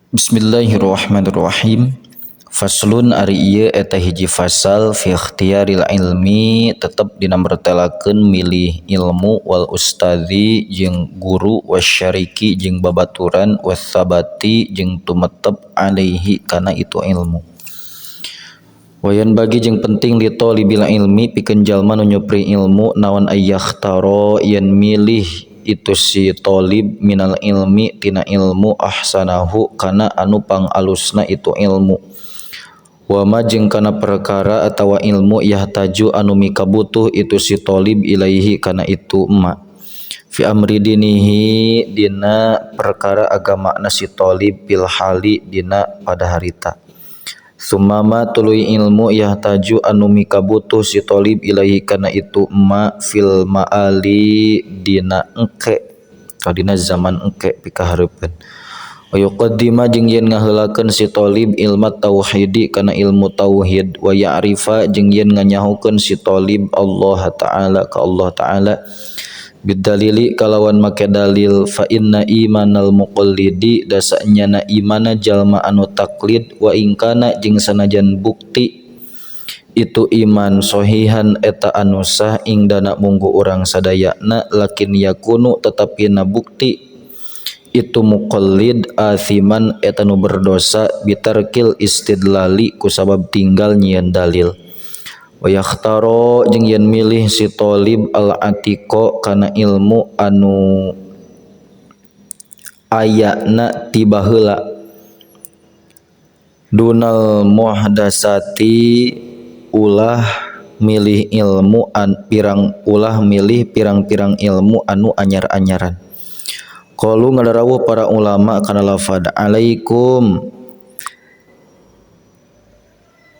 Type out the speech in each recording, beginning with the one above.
Bismillahirrahmanirrahim. Faslun ari ieu eta hiji fasal fi ikhtiyaril ilmi tetep dina mertelakeun milih ilmu wal ustadzi jeung guru wasyariki jeung babaturan wasabati jeung tumetep alaihi kana itu ilmu. Wayan bagi jeung penting li thalibil ilmi pikeun jalma nu nyupri ilmu naon ayyahtara yen milih itu si thalib minal ilmi tina ilmu ahsanahu kana anu pangalusna itu ilmu. Wama jeung kana perkara atawa ilmu yahtaju anu mikabutuh itu si thalib ilaihi kana itu ma fi amri dinihi dina perkara agamana si thalib bil hali dina pada harita. Sumama tuluy ilmu yahtaju anu mikabutuh si thalib ilaihi kana itu ma fil maali dina engke atau dina zaman engke pikahareupeun. Wa yuqaddima jeung yen ngaheulakeun si thalib ilma tauhidi kana ilmu tauhid wa ya'rifa jeung yen nganyahokeun si thalib Allah ta'ala ka Allah ta'ala bidalili kalawan make dalil fa inna imanal muqallidi dasanyana imana jalma anu taklid wa ingkana jeung sanajan bukti itu iman sohihan eta anu sah ing dana munggu urang sadayana lakin yakunu tetapi na bukti itu muqallid athiman eta nu berdosa bitarkil istidlali kusabab tinggal nyieun dalil. Wa yakhtaro jeung yen milih si thalib al atiqo kana ilmu anu ayana ti baheula dunal muhdasati ulah milih ilmu an pirang ulah milih pirang-pirang ilmu anu anyar-anyaran. Qalu ngadarawuh para ulama kana lafad alaikum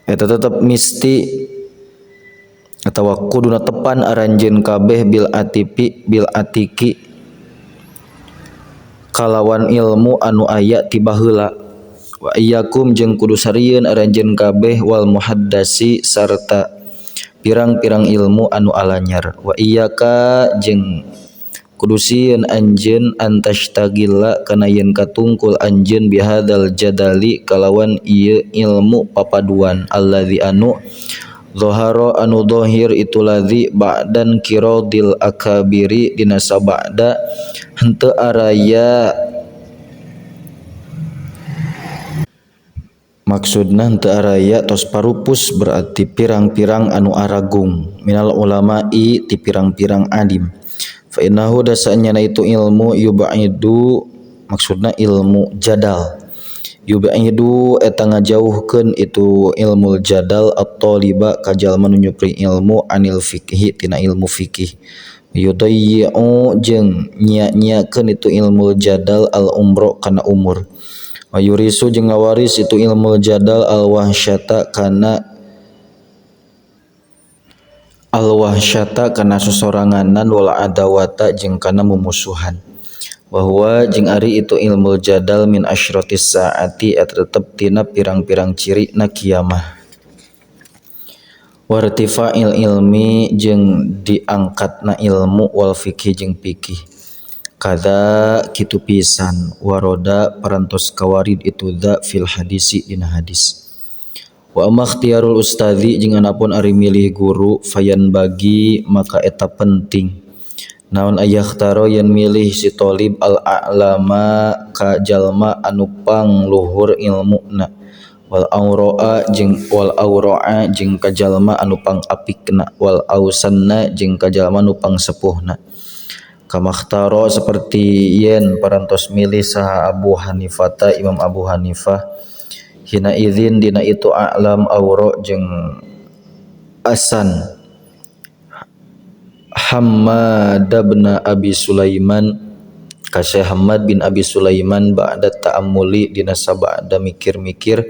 eta tetep misti atawa kuduna tepan aranjeun kabeh bil atipi bil atiki kalawan ilmu anu aya ti baheula wa iyyakum jeung kudu sarieun aranjeun kabeh wal muhaddasi sarta pirang-pirang ilmu anu alanyar wa iyyaka jeung kudu sieun anjeun antastagilla kana yen katungkul anjeun bihadzal jadali kalawan ieu ilmu papaduan allazi anu zahara anu zahir itu ladzi ba'dan kiradil akabiri dina sabada henteu araya maksudna henteu araya tos parupus berarti pirang-pirang anu aragung minal ulama'i ti pirang-pirang alim fa innahu dasanyana itu ilmu yub'idu maksudna ilmu jadal yub'idu eta ngajauhkeun itu ilmu jadal at-taliba ka jalma nu nyupri ilmu anil fikhi tina ilmu fikih yudayyi'u jeung nyia-nyiakeun itu ilmu jadal al umro kana umur wa yurisu jeung ngawaris itu ilmu jadal al wahsyata kana al wahsyata kana sosoranganan wal adawata jeung kana mumusuhan bahwa jeung ari itu ilmu jadal min asyratis saati eta tetep tina pirang-pirang ciri na kiamah wartifa'il ilmi jeung diangkatna ilmu wal fikih jeung fikih kada kitu pisan waroda parantos kawarid itu dza fil hadisi dina hadis wa amma ikhtiyarul ustadzi jeung anapun ari milih guru fayan bagi maka eta penting naon ayakhtaro yen milih si thalib al a'lama ka jalma anu pangluhur ilmuna wal auraa jeung wal auraa jeung ka jalma anu pangapikna wal ausanna jeung ka jalma anu pangsepuhna kamakhtaro seperti yen parantos milih saha Abu Hanifata Imam Abu Hanifah hina idzin dina itu a'lam aura jeung asan Hammad bin Abi Sulaiman ka Syekh Hammad bin Abi Sulaiman ba'da ta'ammuli dina sabada mikir-mikir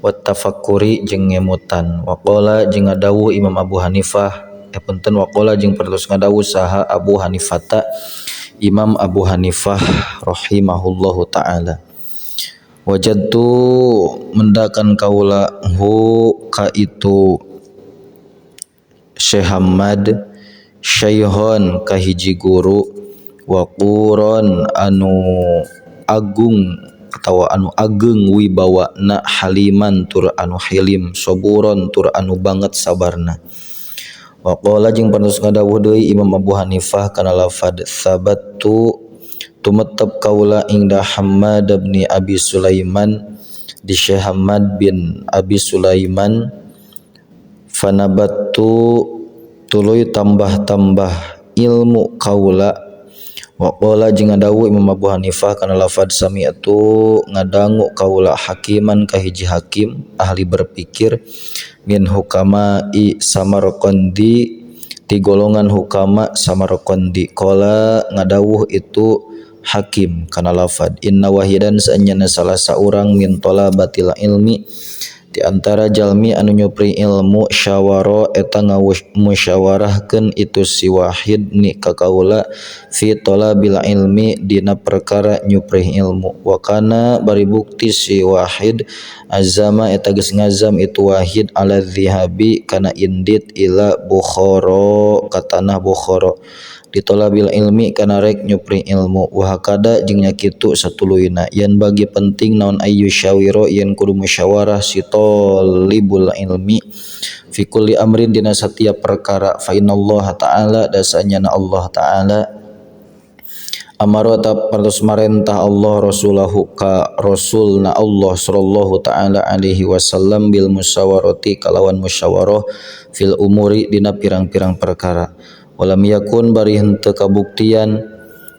wa tafakkuri jeung ngemutan waqala jeung ngadawuh Imam Abu Hanifah punten waqala jeung pertos ngadawuh saha Abu Hanifata Imam Abu Hanifah rahimahullahu taala wajadtu mendakan kaula hu ka itu Syekh Hammad syaihon kahiji guru waquron anu agung atawa anu ageng wibawana haliman tur anu hilim soburon tur anu banget sabarna. Wa qala jeung parantos ngadawuh deui Imam Abu Hanifah kana lafad thabattu tumetep kaula inda Hammad bin Abi Sulaiman di Syekh Hammad bin Abi Sulaiman fanabattu tuluy tambah-tambah ilmu kaula. Wa qala jeung ngadawuh Imam Abu Hanifah kana lafad sami'tu ngadangu kaula hakiman ka hiji hakim ahli berpikir min hukama'i Samarqandi ti golongan hukama Samarqandi qala ngadawuh itu hakim kana lafad inna wahidan saenyana salah saurang min talabatil ilmi di antara jalmi anu nyupri ilmu syawara eta ngamusyawarahkeun itu si wahid ni ka kaula fi talabil ilmi dina perkara nyupri ilmu wa kana bari bukti si wahid azama eta geus ngazam itu wahid ala dzihabi kana indit ila Bukhara ka tanah Bukhara ditolabil ilmi kana rek nyupri ilmu wa hakada jeung nya kitu satuluyna yen bagi penting naon ayu syawiro yen kudu musyawarah si talibul ilmi fi kulli amrin dina satiap perkara fa innallaha ta'ala dasanyana Allah ta'ala amara ta parantos marentah Allah rasulahu ka rasulna Allah sallallahu ta'ala alaihi wasallam bil musyawarati kalawan musyawarah fil umuri dina pirang-pirang perkara walam yakun bari henteu kabuktian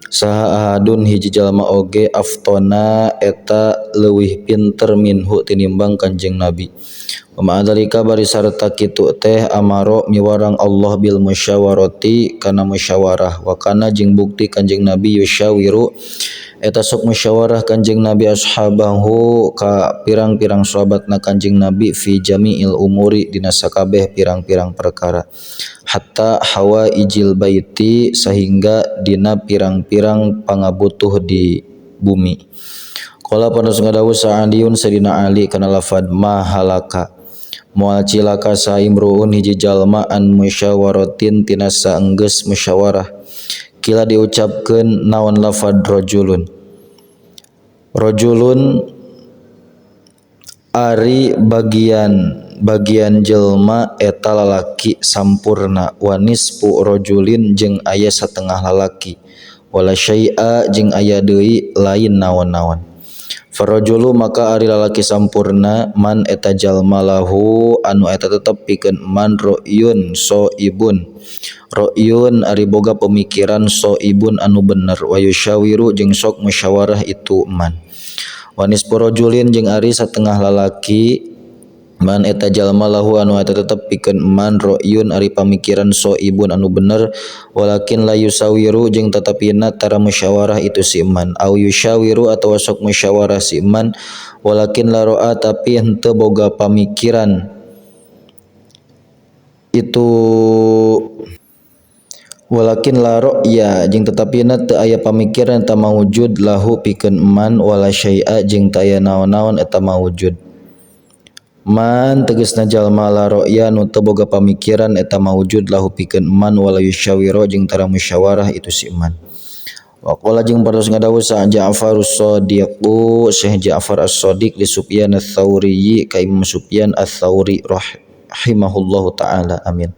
saha ahadun hiji jalma oge aftona eta leuwih pinter minhu tinimbang Kanjeng Nabi wa ma'adzalika bari sarta kitu teh amaro miwarang Allah bil musyawarati kana musyawarah wa kana jeung bukti Kanjeng Nabi yusyawiru eta sok musyawarah Kanjeng Nabi ashabahu ka pirang-pirang sahabatna Kanjeng Nabi fi jami'il umuri dina sakabeh pirang-pirang perkara hatta hawaijil baiti sehingga dina pirang-pirang pangabutuh di bumi. Qala parantos ngadawuh Sa'aliyun Sayyidina Ali kana lafad mahalaka moal cilaka saimruun hiji jalma an musyawaratin tina saenggeus musyawarah kila diucapkeun naon lafad rajulun rajulun ari bagian jelma eta lalaki sampurna wa nisfu rajulin jeung aya satengah lalaki wala syai'a jeung aya deui lain naon-naon farajulu maka ari lalaki sampurna man eta jalma lahu anu eta tetep pikeun man ra'yun soibun ra'yun ari boga pemikiran soibun anu bener wa yusyawiru jeung sok musyawarah itu man wa nisfu rajulin jeung ari satengah lalaki man eta jalma lahu anu eta tetep pikeun man ra'yun ari pamikiran soibun anu bener walakin la yusawiru jeung tetepina tara musyawarah itu si man au yusyawiru atawa sok musyawarah si man walakin la ra'a tapi henteu boga pamikiran itu walakin la ra'ya jeung tetepina teu aya pamikiran eta maujud lahu pikeun man wala syai'a jeung teu aya naon-naon eta maujud man tegasna jalma la ra'ya nu teu boga pamikiran eta maujud lahu pikeun man wala yusyawiro jeung tara musyawarah itu si man. Wa qala jeung parantos ngadawuh sa Ja'far as-Sadiq Syekh Ja'far as-Sadiq li Sufyan ats-Tsauri ka Imam Sufyan ats-Tsauri rahimahullahu taala amin.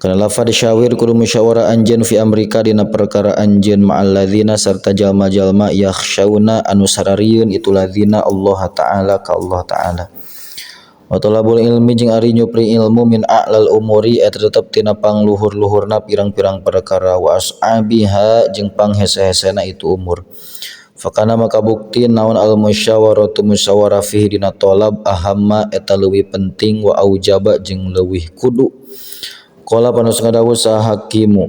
Kana lafad syawir kudu musyawarah anjeun fi amrika dina perkara anjeun ma'al ladzina sarta jalma-jalma yakhsyauna anu sararieun itu ladzina Allah taala ka Allah taala. Wa talabul ilmi jeung ari nyupri ilmu min a'lal umuri eta tetep tina pangluhur-luhurna pirang-pirang perkara wa as'abiha jeung panghese-hesena itu umur. Fakana maka bukti naon al musyawaratu musyawarah fihi dina talab ahamma eta leuwih penting wa aujaba jeung leuwih kudu. Qala panos ngadawuh saha hakimu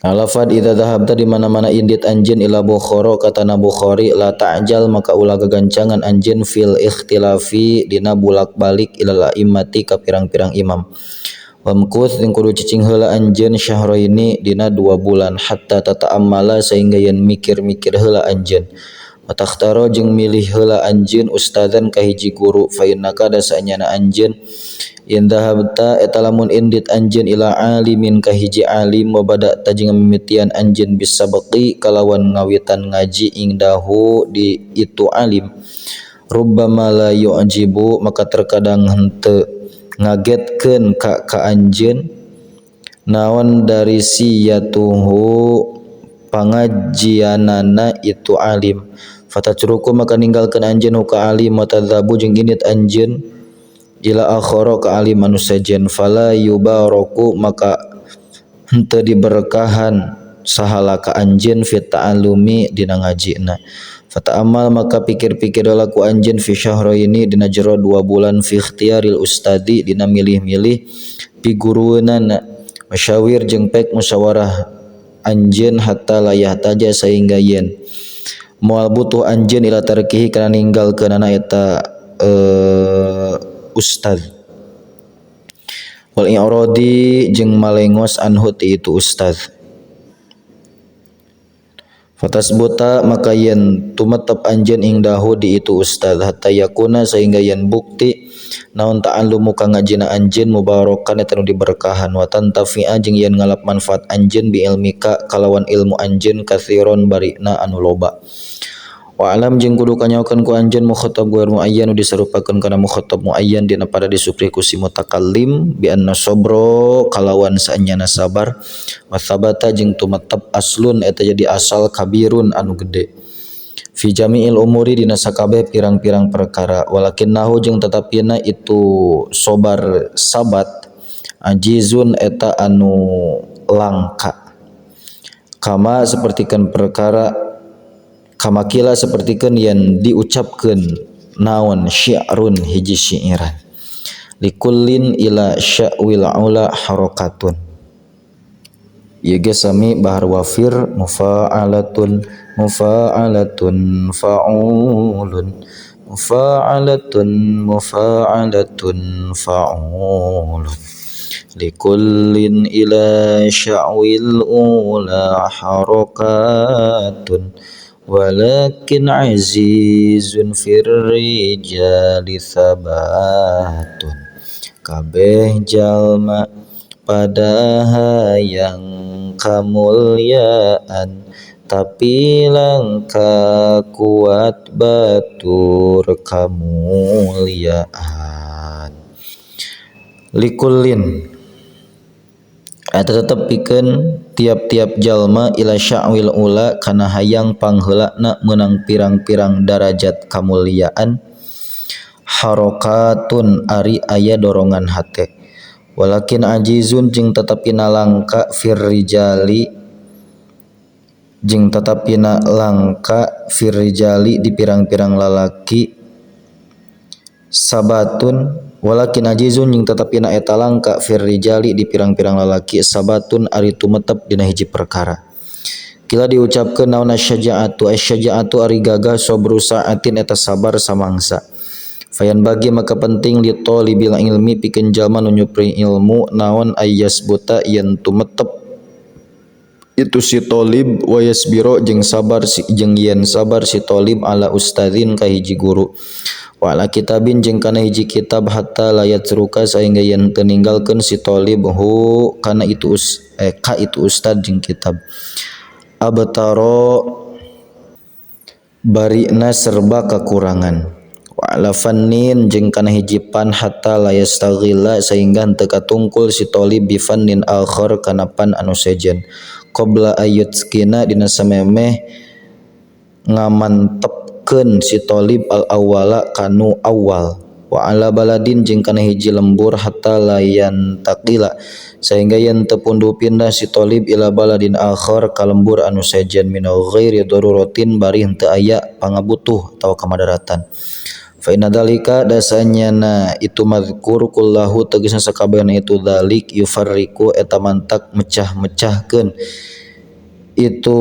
Alafad idza dhahabta di mana-mana indit anjeun ila Bukhara katana Bukhari la ta'jal maka ulah gagancangan anjeun fil ikhtilafi dina bulak-balik ilal a'immati ka pirang-pirang imam. Wamkuth jeung kudu cicing heula anjeun syahraini dina 2 bulan hatta tata'ammala sehingga yen mikir-mikir heula anjeun. Wa takhtaro jeung milih heula anjeun ustadzan ka hiji guru fa innaka da saenyana anjeun in dhahabta eta lamun indit anjeun ila alimin ka hiji alim wa bada'ta jeung mimitian anjeun bisabqi kalawan ngawitan ngaji indahu di itu alim rubbama la yu'jibu maka terkadang henteu ngagetkeun ka anjeun naon dari siyatuhu pangajianana itu alim fatatruku maka ninggalkeun anjeun ka alim wa tadzabu jeung indit anjeun ila akhara ka alim anu sejen fala yubaraku maka henteu diberkahan sahala ka anjeun fi ta'allumi dina ngajina fata'amal maka pikir-pikir laku anjeun fi syahraini dina jero 2 bulan fi ikhtiyaril ustadi dina milih-milih pigurueunana masyawir jeung pek musyawarah anjeun hatta layah taja sehingga yen moal butuh anjeun ila tarkihi kana ninggalkeunana eta ustad wal i'radi jeung malengos anhu ti itu ustad fatasbuta maka yen tumetep anjeun ingdahu di itu ustad hatta yakuna sehingga yen bukti naon ta'allumu ka ngajina anjeun mubarakan eta nu diberkahan wa tantafi'a jeung yen ngalap manfaat anjeun bi ilmika kalawan ilmu anjeun katsiron barina anu loba. Wa alam jeung kudu kanyaokeun ku anjeun mukhatab ghair muayyan disarupakeun kana mukhatab muayyan dina pada disupri ku si mutakallim bi anna sabra kalawan saenyana sabar wa sabata jeung tumetep aslun eta jadi asal kabirun anu gede fi jami'il umuri dina sakabeh pirang-pirang perkara walakinnahu jeung tetapina itu sobar sabat ajizun eta anu langka kama sapertikeun perkara kamakila sapertikeun yen diucapkeun naon syi'run hiji syiiran likullin ila sya'wil ula harakatun ieu ge sami bahar wafir mufa'alatun mufa'alatun fa'ulun mufa'alatun mufa'alatun fa'ulun likullin ila sya'wil ula harakatun walakin azizun fir rijali thabatun kabeh jalma pada hayang kamulyaan tapi langka kuat batur kamulyaan likullin eta tetep pikeun tiap-tiap jalma ila sya'wil ula kana hayang pangheulana meunang pirang-pirang darajat kamulyaan harakatun ari aya dorongan hate walakin ajizun jeung tetepina langka fir rijali jeung tetepina langka fir rijali di pirang-pirang lalaki sabatun walakin ajizun jeung tetepina eta langka fir rijali di pirang-pirang lalaki sabatun ari tumetep dina hiji perkara kila diucapkeun naon asyaja'atu asyaja'atu ari gagah sabru sa'atin eta sabar samangsa fayan bagi maka penting li talibil ilmi pikeun jalma nu nyupri ilmu naon ayyasbuta yen tumetep itu si talib wa yasbiro jeung sabar si jeung yen sabar si talib ala ustadzin ka hiji guru wa ala kitabin jeung kana hiji kitab hatta la yatruka sehingga yen teu ninggalkeun si talib hu kana itu ka itu ustad jeung kitab abtaro barina serba kakurangan wa ala fannin jeung kana hiji pan hatta la yastaghilla sehingga henteu katungkul si talib bi fannin akhar kana pan anu sejen qabla ayutskina dina samemeh ngamantepkeun si talib al awwala kanu awal wa ala baladin jeung kana hiji lembur hatta la yantaqila sehingga yen teu punduh pindah si talib ila baladin akhar ka lembur anu sejen min ghairi daruratin bari henteu aya pangabutuh atawa kamadaratan fa inna dzalika dasanyana itu mazkur kullahu tegasna sakabehna itu dzalik yufarriqu eta mantak mecah-mecahkeun itu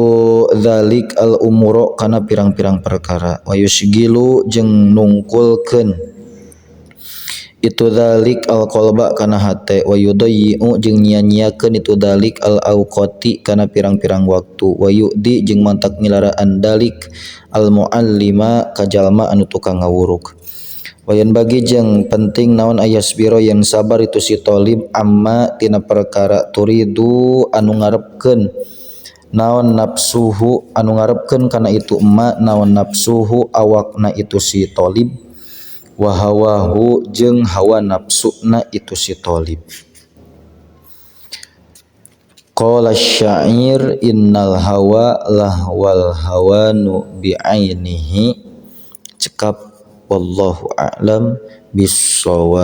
dzalik al umuro kana pirang-pirang perkara wa yusgilu jeung nungkulkeun Itu dzalik al qalba kana hate, wa yudayyi'u jeung nyia-nyiakeun itu dzalik al awqati kana pirang-pirang waktu, wa yu'di jeung mantak milaraan dalik al muallima ka jalma anu tukang ngawuruk. Wa yanbaghi jeung penting naon ayasbiro yen sabar itu si thalib amma tina perkara turidu anu ngarepkeun naon nafsuhu anu ngarepkeun kana itu emma naon nafsuhu awakna itu si thalib, wa hawahu jeung hawa nafsuna itu si thalib. Qala syair innal hawa lahwal hawanu bi'ainihi. Cekap, wallahu a'lam bissawab.